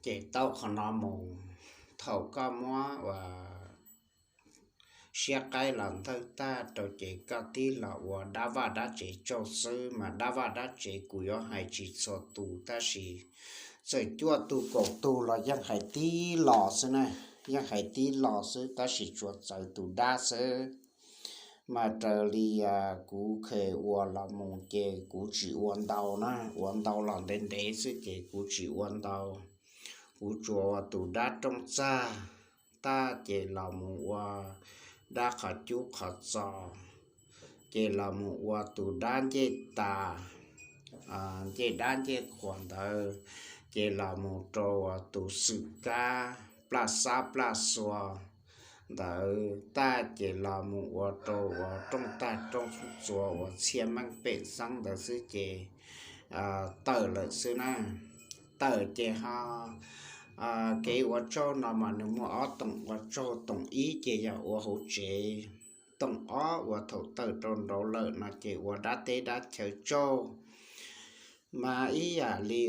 Ces tau qhov no mus, thaum koj muab ua siab qaib los ntawj tag rau ces koj tib los ua dab vaj dab tsev tsaug xwb, mas dab vaj dab tsev kuv yuav hais tsis txhua tus tab sis txawm cuaj tug kaum tug los yeej hais tib los xwb na, yeej hais tib los xwb tab sis tsuas txawv tus dab xwb. Mas raws li kuv kheev ua los mus ces kuv tsis ua ntau na, ua ntau los ntev ntev xwb ces kuv tsis ua ntau. Kuv tsuas ua tus dab rooj txag tag ces los mus ua dab qhov cub qhov txos, ces los mus ua tus dab ncej tas, ncej dab ncej qhuas ntawd, ces los mus rau ua tus xwm kab plaj xab plaj xua ntawd tag ces los mus ua rau ua rooj tag rooj txua ua txhiaj meej pem xeeb ntawd xwb ces tawm lawm xwb na. Tawm ces ho kev ua tsaug no mas nws muaj ob toom ua tsaug, toom ib ces yog ua hauv tsev, toom ob uas thaum tawm rau nraud lawm no ces ua dab teb dab chaw tsaug. Mas ib yam li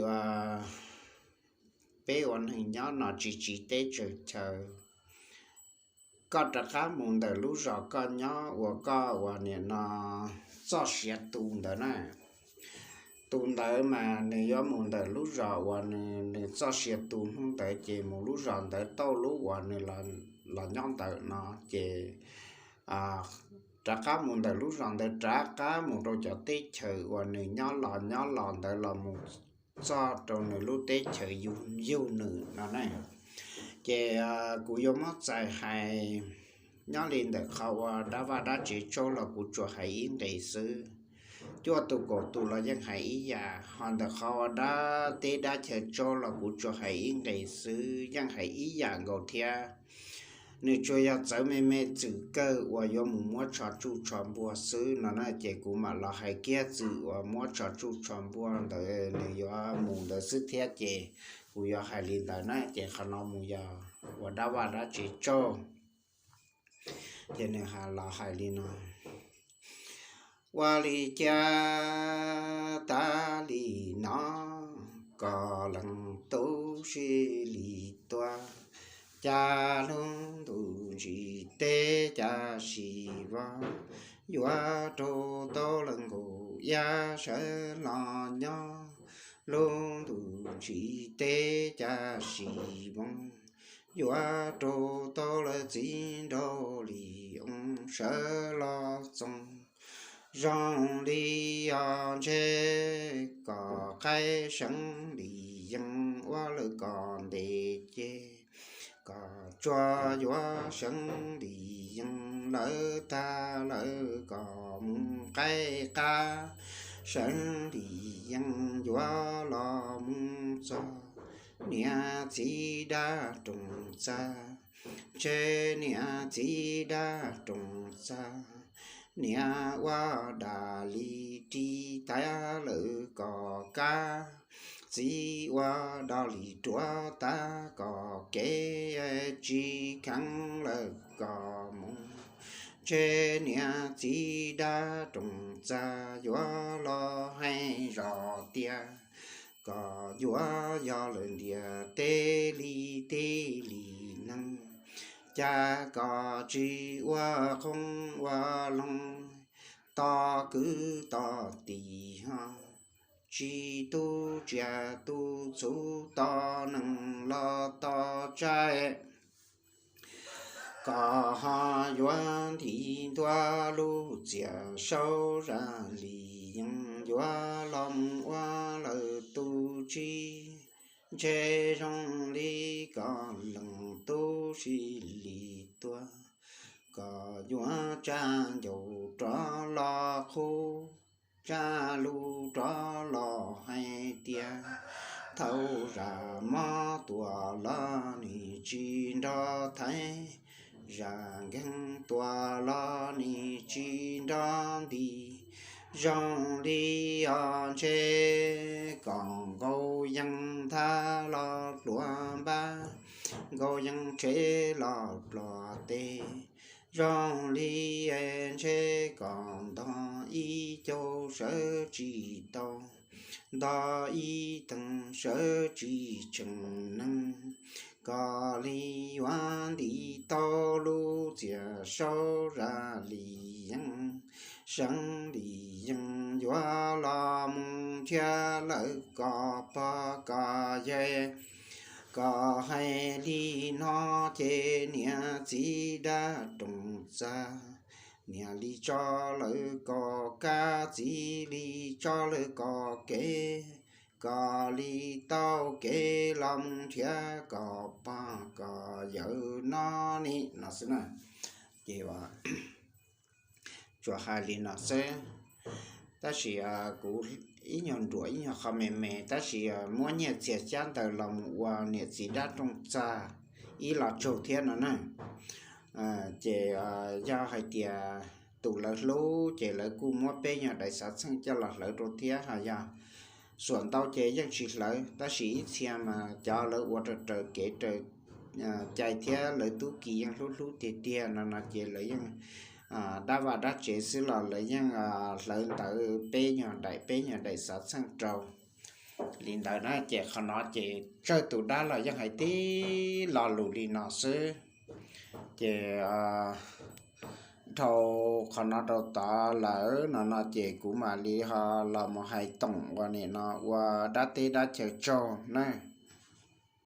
peb ua neeg nyob no tsis tsiv teb tsawg chaw, koj rov qab mus ntawm lub zos koj nyob uas koj uas nim no txoj sia tu ntawd na. Tus ntawd mas nws yuav mus ntawm lub zos uas nws txoj sia tu hnub ntawd ces mus lub zos ntawd tau lub uas nws los nyob ntawm no ces rov qab mus ntawm lub zos ntawd rov qab mus rau cov teb chaws uas nws nyob los nyob los ntawd los mus txog rau nws lub teb chaws yug yug nws no na. Ces kuv yuav muab txais hais nyob li ntawm qhov ua dab vaj dab tsev tsaug los kuv tsuas hais ib nqes xwb, cuaj tus kaum tus los yeej hais ib yam, ho ntawm qhov ua dab teb dab chaw tsaug los kuv tsuas hais ib nqes xwb yeej hais ib yam nkaus thiab. Nws tsuas yog txawv me me txwm kawg uas yuav mus muab tsho tsuj tsho npuag xwb no na ces kuv mam los hais kiag txwm uas muab tsho tsuj tsho npuag ntawd nws yuav mus ntawd xwb thiab ces kuv yuav hais li ntawd na ces qhov no mus yog ua dab vaj dab tsev tsaug. Ces nws los hais li no: Ua li cas tas li no, koj leej tub sis li tuag, cas lub ntuj ntsis teb cas sis vog, yuav raug tau lawv nkaus iab sawv los nyob, lub ntuj ntsis teb cas sis vog, yuav raug tau lawv txiv nraug li oo sawv los txoos. Zoo li os ntshe kom qaib seev li yees ua lawv kom ntes ces kom tsuag yuav seev li yees lawv tag lawv kom mus qaib qab seev li yees yuav los mus txog niam txiv dab roog txag. Ntshe niam txiv dab roog txag, niam ua dab li ris tas lawv kom kab, txiv ua dab li ruam tas kom kev, tsis kheev lawv kom mus. Ntshe niam txiv dab roog txag yuav los hais zoj tias kom yuav yog lawv ntiaj teb li teb li neeg, cas kom tsis ua qoob ua loo, tos kwv tos tij ho, tsis tu tsiaj tu txhu, tos neeg los tos tsaib. Kom ho yuav nti ntua lub txiaj saub zaj li yees yuav los mus ua lawv tus txiv. Ntshe zoo li koj leej tub sis li tuag, koj yuav tsa ncauj rov los qhuab, tsa lus rov los hais tias, thaum zaj mob tuaj los nws tsis nrog thaiv, zaj nkeeg tuaj los nws tsis nrog nti. Zoo li os ntshe kom nkaus yees thab los pluag npab, nkaus yees tsev los pluag teb. Zoo li ntshe kom ntog ib caug sawv tsis tau, ntog ib teeg sawv tsis tshee neeg, kom li yuav ntim tau lub txiaj saub zaj li yeej, seeb li yeej yuav los mus nrhiav lawv kom pog kom yawg. Kom hais li no ces niam txiv dab roog txag, niam li tso lawv kom kab, txiv li tso lawv kom kev, kom li tau kev los mus nrhiav kom pog kom yawg no ni no xwb na. Ces tsuas hais li no xwb. Tab sis kuv ib nyuag nruam ib nyuag qho me me, tab sis muab nyiaj txiag xyab ntawv los mus ua niam txiv dab roog txag ib los tsaug thiab no na. Ces yog hais tias tus lawv hlub ces lawv kuj muab peb nyuag daim xav txheej coj los hlawv rau thiab, ho yog xuam ntau ces yeej tsis hlawv, tab sis ib txhia mas cov lawv ua raws raws kev raws cai thiab lawv tub ki yeej hlub hlub tiag tiag no no ces lawv yeej dab vaj dab tsev xwb los lawv yeej hlawv ntawv peb nyuag daim peb nyuag daim xav txheej rau li ntawd na. Ces qhov no ces tsawg tus dab los yeej hais tib lo lus li no xwb. Ces dhau qhov no rau tod lawm no no ces kuv mam li ho los mus hais toom ua nim no ua dab teb dab chaw tsaug na.